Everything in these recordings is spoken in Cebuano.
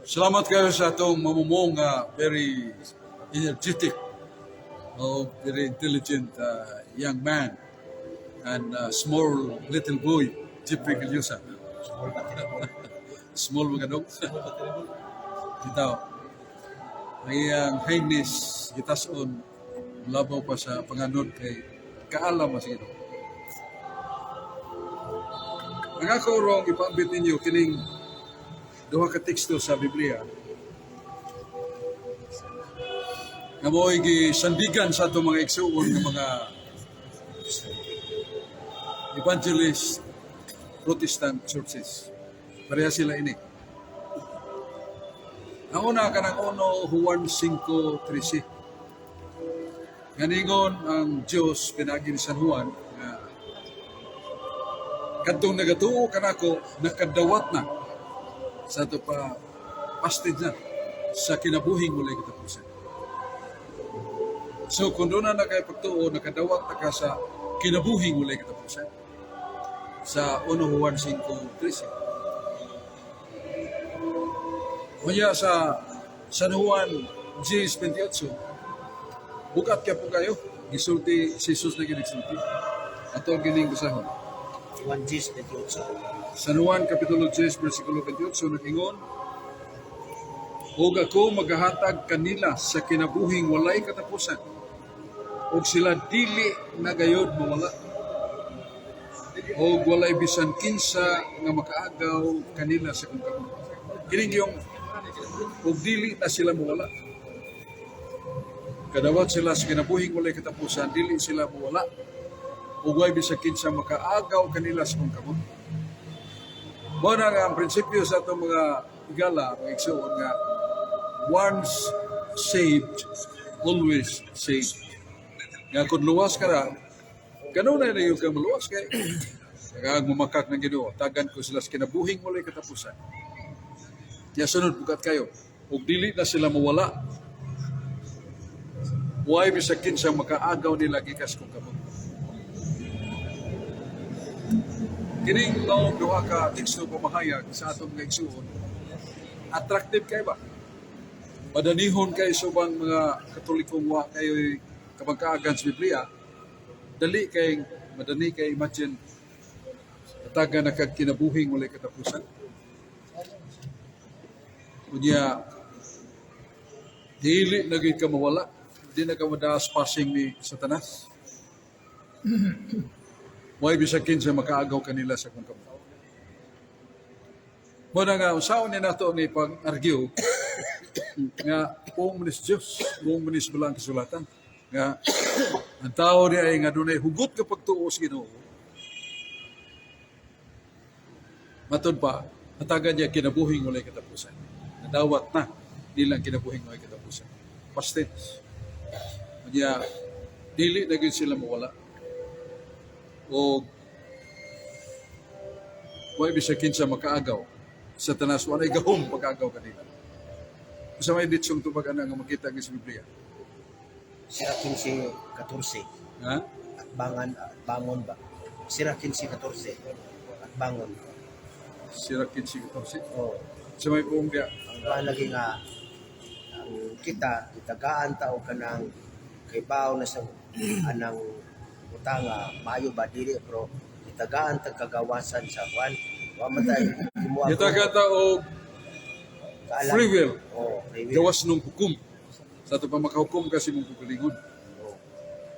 Salamat kayo sa atong mamumong nga very energetic, oh, very intelligent young man and small little boy, Jeffrey Calyosa. Small mga dog. Bitaw. Ang iyang kindness gitason labaw pa sa panganod kay kaalam sa Ginoo. Ang ako rong ipaambit ninyo kining duha ka teksto sa Biblia nga mo'y gisandigan sa atong mga igsuon nga mga evangelist Protestant churches. Pareha sila ini. Ang una, kanang 1 Juan 5:13. Nganingon ang Dios pinaagi ni San Juan nga kadtong nagatuo kanako nakadawat na sa ato pa, pasted na sa kinabuhing walay katapusan. So kung doon na kay pagtuo, nakadawat na ka sa kinabuhing walay katapusan. Sa 1 Juan 5:13. Kaya sa San Juan 10:28, bugat ka po kayo, gisulti si Jesus na ginagsulti. Ato ang gining basahon. 1 Gs 28. San Juan Kapitulo 10, versikulo 28, nag-ingon, "Ug ako magahatag kanila sa kinabuhing walay katapusan, ug sila dili na gayod mawala. Ug walay bisan kinsa nga makaagaw kanila sa akong kamot." Kining yung ug dili na sila mawala. Kadawat sila sa kinabuhing walay katapusan, dili sila mawala. Ug walay bisan kinsa makaagaw kanila sa akong kamot. Mao na nga ang prinsipyo sa atong mga higala, mga igsuon nga once saved, always saved. Nga kung luwas ka na, kanunay na yung ka maluwas kay kag mumakak ng Ginoo, tagan ko sila sa kinabuhing walay katapusan. Kaya sunod, bugat kayo, ug dili na sila mawala. Way bisag kinsa makaagaw nila gikas kong kamot. Kining maong duha ka teksto pamahayag sa atong mga igsuon, attractive kay ba? Madanihon kay subang mga Katolikong wa kayo'y kabangkaagan sa Biblia, dali kay madani kay imagine taga na kag kinabuhing walay katapusan. Unya dili na gyud ka mawala, di na ka madaas passing ni Satanas. Way bisag kinsa makaagaw kanila sa kong kamot. Mo na nga usaon ni nato ni pag-argue nga kung manis Diyos, kung manis bala ang kasulatan nga ang tao ni ay nga dunay hugot ka pagtuo sa Ginoo. Matod pa, hatagan niya kinabuhing walay katapusan. Nadawat na nilang kinabuhing walay katapusan. Past tense. Kanya, dili na gyud sila mawala. O way bisag kinsa makaagaw. Satanas walay gahom pag-agaw kanila. Sa may ditsong tubag ana nga makita gyud sa Biblia. Sira 15:14. Ha? At bangan at bangon ba? Sira 15:14. At bangon. Sira 15:14. Oh, Sa may buong diya. Ang lagi nga ang kita gitagaan ta og kanang kaybaw na sa anang utanga maayo ba dili, pero gitagaan tag kagawasan sa kwan, wa man tay himuha. Gitagaan ta og kaalam. Free will. Oh, free will. Gawas nung hukom. Sa ato pa makahukom kasi mong kaugalingon. Oh.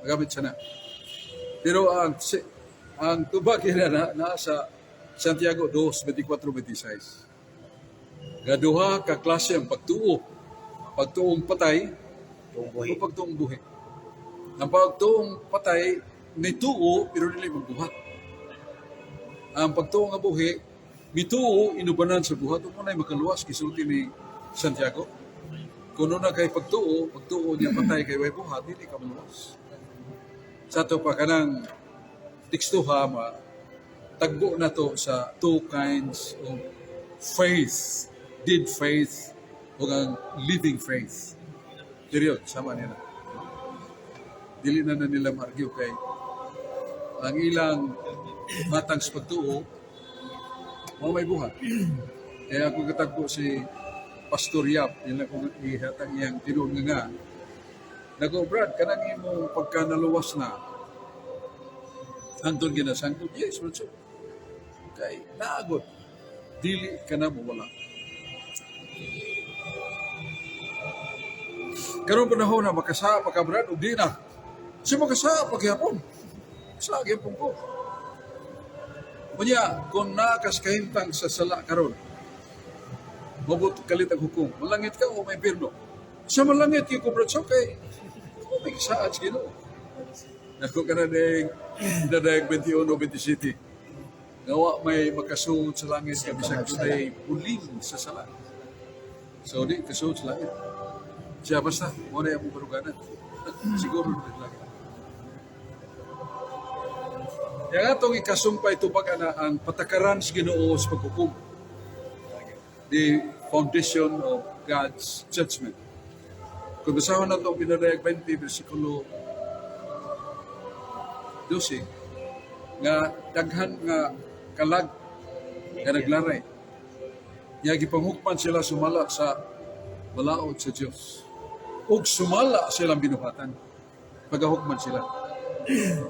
Magamit siya na. Pero ang tubag na na nasa Santiago 2, 24, 26. Gaduha ka klase ang pagtuo. Pagtuong patay Tuong o buhi. Pagtuong buhi. Ang pagtuong patay, nituo pero dili magbuhat. Ang pagtuo nga buhi, mituo inubanan sa buhat ug muna'y makaluwas, gisulti ni Santiago. Kung na kay pagtuo, pagtuo niya patay kay way buhat, dili ka maluwas. Sa ato pa kanang tekstuha ma tagbo na to sa two kinds of faith, dead faith o ang living faith. Period, sama nila. Dili na na nila ma-argue kay ang ilang matang sa pagtuo, mao may buhat. Kaya ako katagpo si Pastor Yap, yun lang kung ihatag iyang tinuod nga. Nago, Brad, kanang imong pagka naluwas na, hangtod ginasangkot, yes, Brad, so, kay naagod, dili ka na mawala. Karon panahon na makasaa pa ka, Brad, ug di na. Siya makasaa pa gihapon. Sa gihapon ko. Unya, kung naakas kahimtang sa sala karon, mabot kalit ang hukom. Malangit ka o may impyerno? Sa malangit kay ko, Brad, so kay kung may kasaad sa Ginoo. Nako ka na ding dadayag 21 27. Ngawa may makasuod sa langit nga bisag dunay buling sa sala. So di kasuod sa langit. Siya basta mo na among baruganan. Siguro na langit. Yang atong ikasumpay tubag ana ang patakaran sa Ginoo sa paghukom. The foundation of God's judgment. Kung basahon nato ang Pinadayag 20, versikulo 12, nga daghan nga kalag nga naglaray. Nga gipanghukman sila sumala sa balaod sa Dios. Ug sumala silang binuhatan. Pagahukman sila.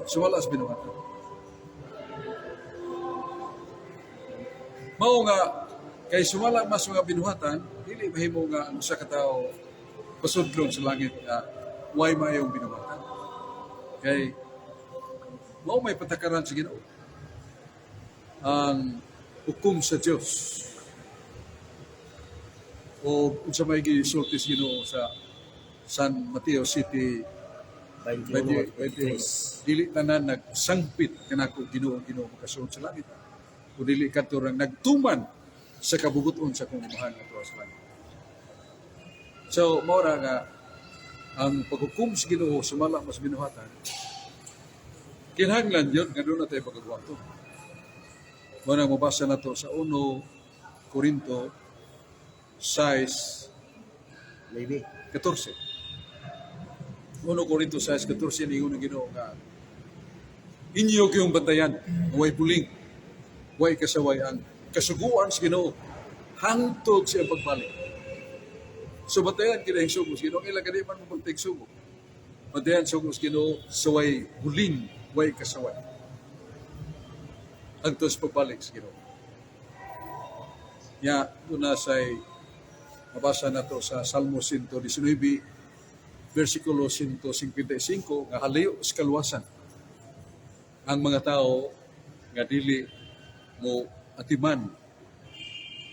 Sumala sa binuhatan. Mao nga kay sumala mas mga binuhatan, dili mahimo nga ang usa ka tawo pasudlon sa langit nga way maayong binuhatan. Kay mao may patakaran sa Ginoo. Ang hukom sa Dios o unsa may gisulti sa Ginoo sa San Mateo City 21, 20, 21. Dili tanan nagsangpit kanako Ginoo, Ginoo makasulod sa langit. O dili kadto rang nagtuman sa kabubuton sa akong Amahan nga tuwa sa langit. So mao ra nga ang paghukom sa Ginoo sumala mas binuhatan, kinahanglan yun nga doon na tayo pagkagwato. Mao na mabasa na to sa 1 Corinto 6 Maybe. 14. 1 Corinto 6:14, niingon ang Ginoo nga inyo kayong bantayan, way buling, way kasaway ang kasuguan sa Ginoo hangtod sa iyang pagbalik. So bantayan kini ang sugo sa Ginoo, ila kani man mo bantay sugo. Bantayan sugo sa Ginoo sa way buling, way kasaway. Hangtod sa pagbalik sa Ginoo. Ya, doon na say mabasa na to sa Salmo 119, versikulo 155, nga halayo sa kaluwasan ang mga tao nga dili mo atiman,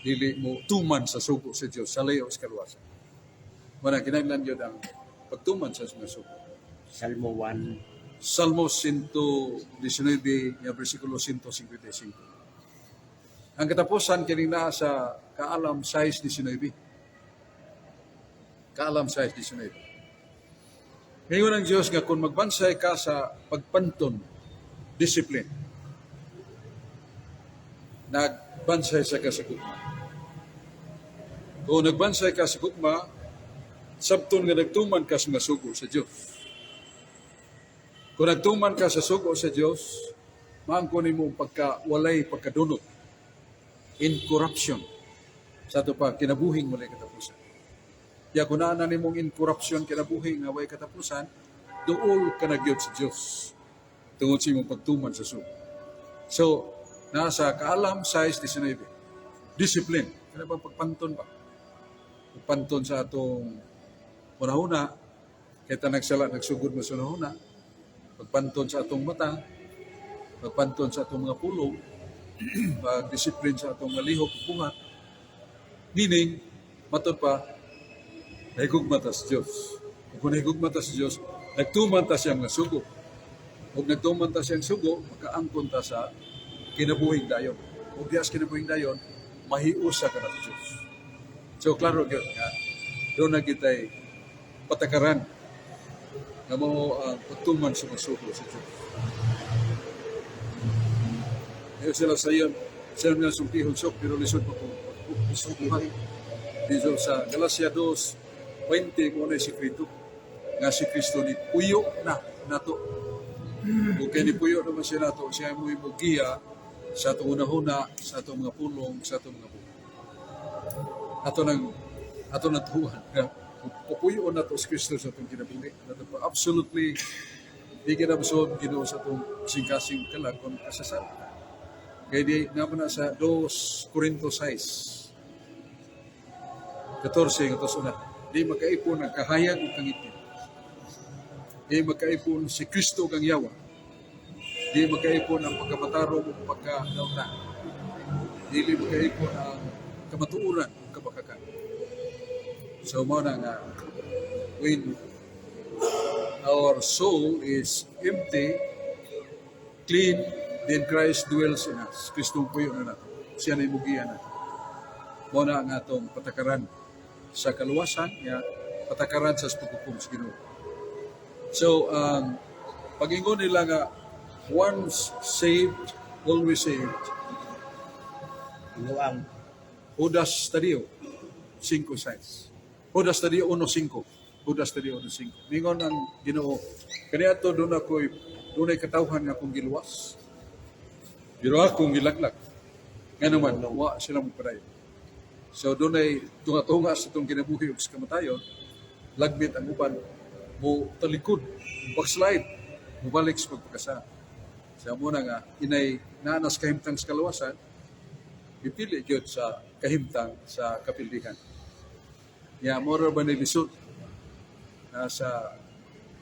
dili mo tuman sa sugo sa Dios, sa layo sa kaluwasan. Wala kinahanglan yun ang pagtuman sa mga sugo. Salmo 1. Salmo 119, nga versikulo 155. Ang katapusan kini naa sa Kaalam 6:19. Kaalam 6:19. Ngayon ang Diyos nga kung magbansay ka sa pagpanton, discipline, nagbansay sa ka sa gugma. Kung nagbansay ka sa gugma, sabton nga nagtuman ka sa mga sugo sa Diyos. Kung nagtuman ka sa sugo sa Diyos, maangkon nimo pagka walay pagkadunot, incorruption, sa ato pa kinabuhing walay katapusan. Ya kung naa na nimong incorruption kinabuhi nga walay katapusan, duol ka na gyud sa Diyos tungod sa imong pagtuman sa sugo. So, nasa Kaalam 6:19. Discipline. Kana ba pagpanton ba? Pagpanton sa atong hunahuna, kay nagsala nagsugod mo sa hunahuna, pagpanton sa atong mata, pagpanton sa atong mga pulong, pagdisiplin sa atong mga lihok ug buhat. Meaning, matod pa, nahigugma ta sa Diyos. Ug kung nahigugma ta sa Diyos, nagtuman ta siyang sugo. Ug nagtuman ta siyang sugo, makaangkon ta sa kinabuhing dayon. Ug diya sa kinabuhing dayon, mahiusa ka na sa Diyos. So, klaro gyud nga, doon na kita'y patakaran nga mao ang pagtuman sa mga sugo sa Diyos. Ngayon sila sa iyon, sila nga sultihon sok, pero lisod pa kung pagbuhat. Dito sa Galacia 2:20, kung ano yung sikreto, nga si Kristo ni puyo na nato. Kung kay ni puyo naman siya nato, siya mo giya sa atong unahuna, sa atong mga pulong, sa atong mga buhat. Ato nang Ato natuhan nga papuyoon nato si Kristo sa atong kinabuhi. Nato pa absolutely di kinabusod Ginoo sa atong kasing-kasing kalag kung kasasal. Kaya di naman na sa 2 Corinto 6, 14 nga tos una, di makaipon ang kahayag ug kangitngit. Di makaipon si Kristo ug ang yawa. Di makaipon ang pagkamatarong ug pagkadawta. Dili makaipon ang kamatuoran ug kabakakan. So mao na nga when our soul is empty, clean, then Christ dwells in us. Kristo ang puyo na nato. Siya na imugiya nato. Mao na ang atong patakaran sa kaluwasan, ya, patakaran sa paghukom sa Ginoo. So, pag-ingon nila nga once saved, always saved, Tinuang Judas Tadeo, 5.6. Judas Tadeo 1.5. Judas Tadeo 1.5. Ningon ang Ginoo, kaniadto doon ako'y dunay katawhan nga akong giluwas. Pero akong gilaglag. Nga naman, wa sila magpadayon. So dunay tunga-tunga sa itong kinabuhi ug sa kamatayon, lagbit ang uban, mo talikod, backslide, mubalik sa pagpakasala. Sa muna nga, inay naanas kahimtang sa kaluwasan, ipili gyud sa kahimtang sa kapildihan. Ya, mora ba ni lisod na sa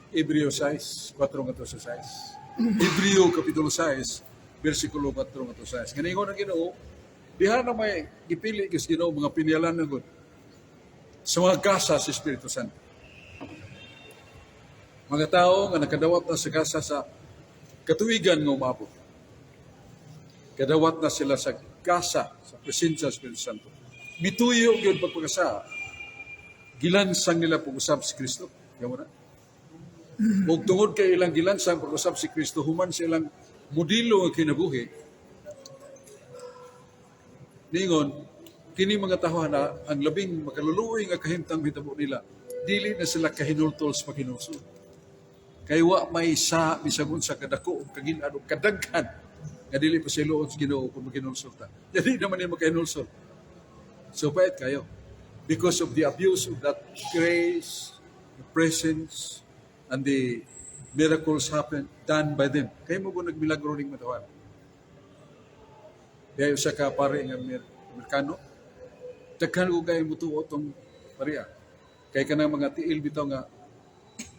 Hebreo 6, 4 ngadto sa 6. Hebreo Kapitulo 6, versikulo 4 ngadto 6. Nganingon ang Ginoo, diha na may gipili gyud sa Ginoo mga pinyalan na gud sa mga gasa sa Espiritu Santo. Mga tao nga nakadawat na sa gasa sa katuigan nga umabot. Kadawat na sila sa gasa sa presensya sa Espiritu Santo. Mituyo gyud pagpakasa. Gilansang nila pag-usab si Kristo. Yawa na. Ug tungod kay ilang gilansang pag-usab si Kristo, human sa ilang modelo nga kinabuhi, ningon, kini mga tawhana na ang labing makaluluoy nga kahimtang hitabo nila, dili na sila kahinultol sa paghinulsol. Kay wa may sa bisag unsa kadako ug kagil-an ug kadaghan nga dili pa siluon sa Ginoo kung maghinulsol ta. Dili naman ni makahinulsol. So pait kayo. Because of the abuse of that grace, the presence, and the miracles happen done by them. Kay mo ko nagmilagro ning matawhan. Kaya usa ka pare nga Amerikano, daghan ko kay mutuo tong paria. Kay kanang mga tiil bitaw nga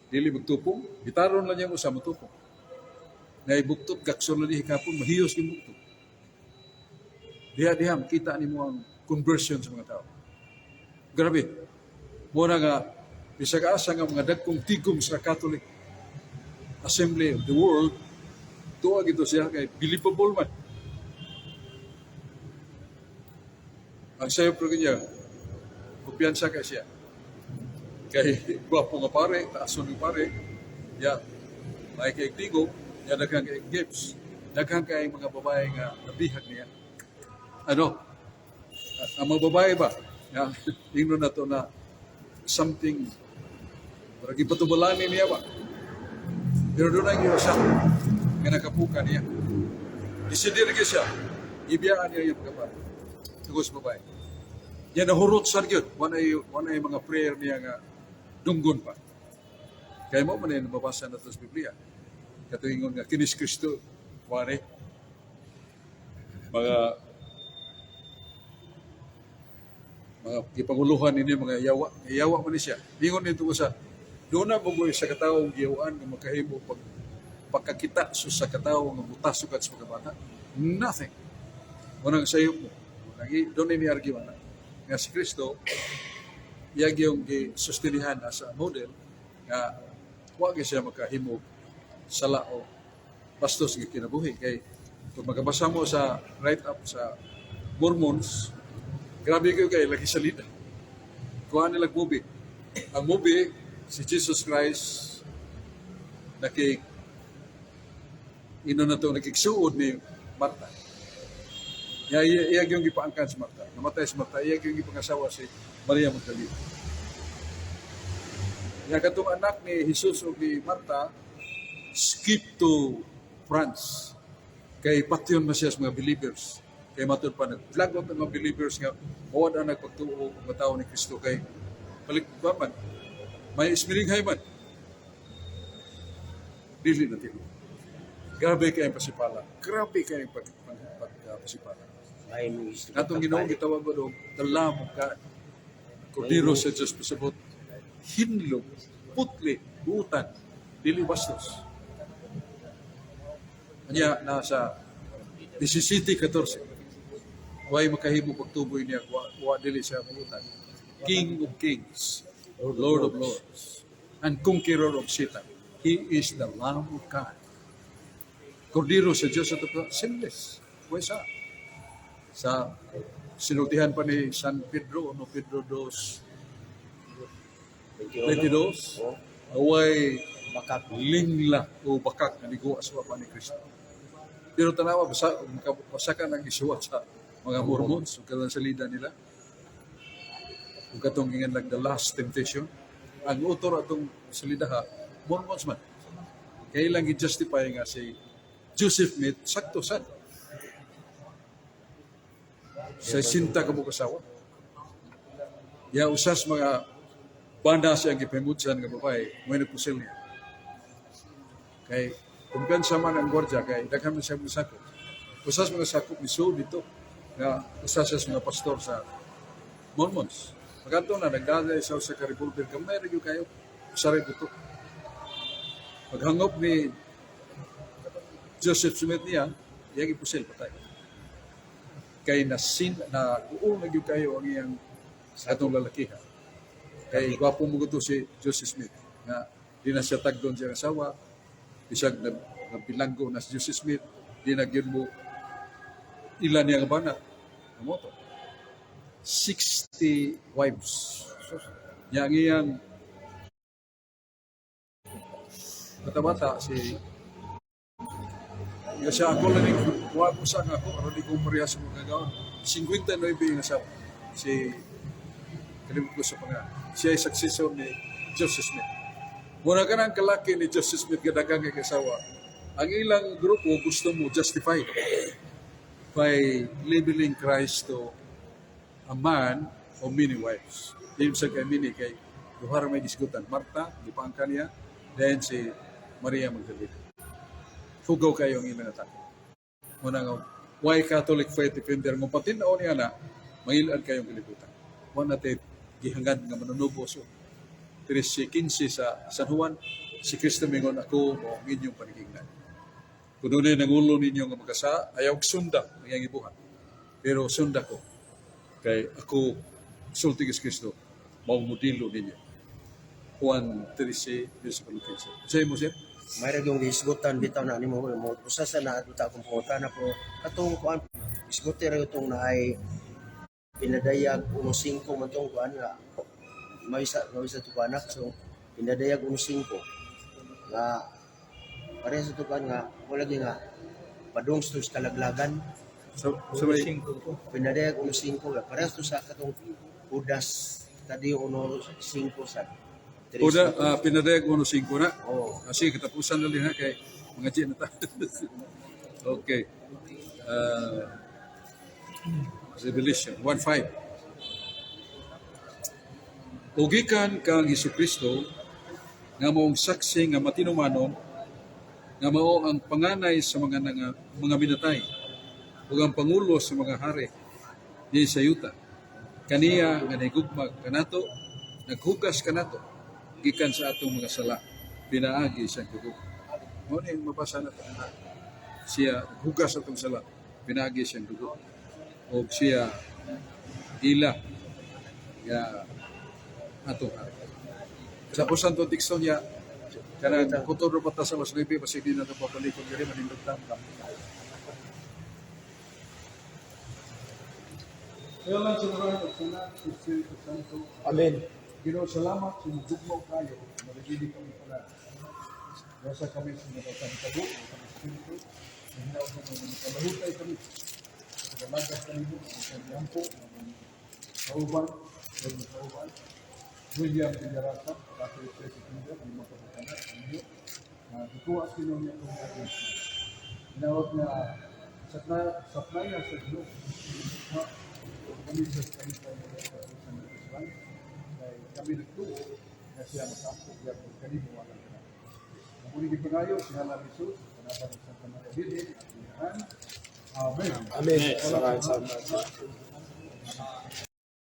dili magtupong, gitaron lang niya usa motupong. Na ibuktot gakson lang niya hikapon, mahiyos yung buktot. Diha diha makita nimo ang conversion sa mga tao. Grabe. Muna nga bisag asa nga mga dagkong tigom sa Catholic Assembly of the World, tuwa gito siya kay believable man. Ang sayo pero niya, kumpiyansa kay siya. Kay gwapo nga pare, taason nga pare, ya, may kay tigom, ya daghang kay gifts, daghang kay mga babae nga nabihag niya. Ano? Ang mga babae ba? Ya, ingnon na to na something para gipatubalanin niya ba? Pero doon ang siya nga nakapuka niya. Desidir gyud siya. Ibiyaan niya yung pagkapare. Tugos babae. Niya nahurot sa gyud. Wala mga prayer niya nga dunggon pa. Kaya mo man yung nababasa na ito sa Biblia. Katuingon nga, kinis Kristo, wari. Mga gipanguluhan ini mga yawa, yawa man ni siya. Ingon nito ko sa doon na mo sa katawong giyawaan nga makahimo pag pagkakita sa katawo nga butas sukat sa pagkabata. Nothing. Unang sayo mo. Unang doon ni argue na nga si Kristo iyang yung gisustinihan as a model nga wa gyud siya makahimo sala o bastos nga kinabuhi kay kung makabasa mo sa write up sa Mormons, grabe kayo kay lagi salida. Kuha nila movie. Ang movie, si Jesus Christ nakik ino na to nakiksuod ni Marta. Ya iya, iya yung gipaangkan si Marta. Namatay si Marta, iya yung gipangasawa si Maria Magdalena. Ya katong anak ni Jesus ug ni Marta skip to France. Kay patyon man siya sa mga believers. Kay matud pa naglagot ang mga believers nga mawad ang nagpagtuo og matawo ni Kristo kay Balik ba man? May ismiringhay man. Dili na tinuod. Grabe kay ang pasipala. Grabe kay ang pagpasipala. May mga Atong Ginoo gitawag og the Lamb of God. Kordero sa Diyos, pasabot hinlo, putli, buutan, dili bastos. Anya nasa 17:14. Way makahimo pagtuboy niya wa dili siya buutan. King of kings, Lord of lords, and conqueror of Satan. He is the Lamb of God. Kordero sa Diyos ato, sinless. Way sa sinultihan pa ni San Pedro, no, Pedro 2, 22, Oh, away bakak. Lingla o bakak na niguwa sa pa ni Kristo. Pero tanawa, basa, basa ka ng isuwat sa mga Mormons, ug kanang salida nila. Ug katong ingan like the Last Temptation, ang author atong salida ha, Mormons man. Kaya lang i-justify nga si Joseph Smith, sakto sad. Sa sinta ka mo kasawa. Ya usas mga banda siya ang gipahimutsan nga babae, may nagpusil niya. Kay kumpiyansa man ang gwardiya kay daghan man siya mga sakop. Usas mga sakop ni so dito nga usas siya sa mga pastor sa Mormons. Pagkanto na nagdala sa usa ka revolver, gamay ra gyud kayo, usa ra buto. Paghangop ni Joseph Smith niya, iyang ipusil, patay. Kay nasin na uul na gyud kayo ang iyang atong lalakihan. Kay gwapo mo to si Joseph Smith nga di na siya tagdon siya asawa, bisag na nabilanggo na si Joseph Smith, di na gyud mo ila niya nga bana. Amo to. 60 wives. Nya ang iyang bata-bata si nga siya ako lang wa ko sa nga ako aron di ko pareha sa mga gagawa. 59 yung asawa. Si, kalimut ko sa pangalan. Siya ay successor ni Joseph Smith. Muna ka ng kalaki ni Joseph Smith gadagang kay asawa. Ang ilang grupo gusto mo justify by labeling Christ to a man of many wives. Di sa kay many kay duha ra may gisgutan. Marta, gipaangkan niya, then si Maria Magdalena. Hugaw kayo ang ilang atake. Muna nga, why Catholic faith defender ng patin-aw niya na, mangilad kayong kalibutan. Wa na tay gihangad nga manunubo. So 13:15 sa San Juan, si Kristo mingon, "Ako mo ang inyong panigingnan. Kung dunay nangulo ninyo nga magkasa, ayaw og sunda ang iyang ibuhat. Pero sunda ko. Kay ako, sulti kis Kristo, mao modelo ninyo." Juan 13, versikulo 15. Sa imo, sir? May ra yung gihisgutan bitaw na nimo mo usa sa na ato ta akong pangutana pero katong kuan hisguti ra itong naay Pinadayag 1.5 man tong kuan nga may isa to anak, so Pinadayag 1.5 nga pareha sa to kuan nga wala gyud nga padung sa kalaglagan. So may, Pinadayag 1.5 nga pareha to sa katong Judas Tadeo 1.5 sa tres. Una, Pinadayag 1.5 na. Oh. Kasi katapusan na rin ha, kay mga G na ta. Okay. Revelation 1.5. Ugikan kang Hesukristo nga maong saksi nga matinumanon, nga mao ang panganay sa mga minatay ug ang pangulo sa mga hari di sa yuta. Kaniya nga nahigugma kanato, naghugas kanato gikan sa atong mga sala pinaagi sa dugo. Mao ni ang mabasa nato na siya naghugas atong sala pinaagi siyang dugo og siya ila nga atong hari. Sa usan to teksto niya kanang kutob pa ta sa alas 9, basig di na ito papalikon diri, manindot ta. Kaya lang sa mga sa Anak, sa Espiritu Santo. Amen. Ginoo, salamat sa imong gugma kayo, maligili kami pala. Gasa kami sa mga tabo, sa Espiritu, sa hinaot sa mga kalahutay kami. Sa kalagas kanimo, sa kanyampo, kauban, sa mga kauban. William Villarasa, Catholic Church of India, ang mga kapatanan, inyo, na gikuha sa Ginoo niya itong ating. Hinaot nga sa playa sa Ginoo, kami sa kalipay na sa Israel, kay Kami nagtuo nga siya makaapog gyapon kanimo alang kanamo. Mao ni gipangayo sa ngalan ni Jesus, sa Santa Maria Birhen, at Amen. Amen. Salamat.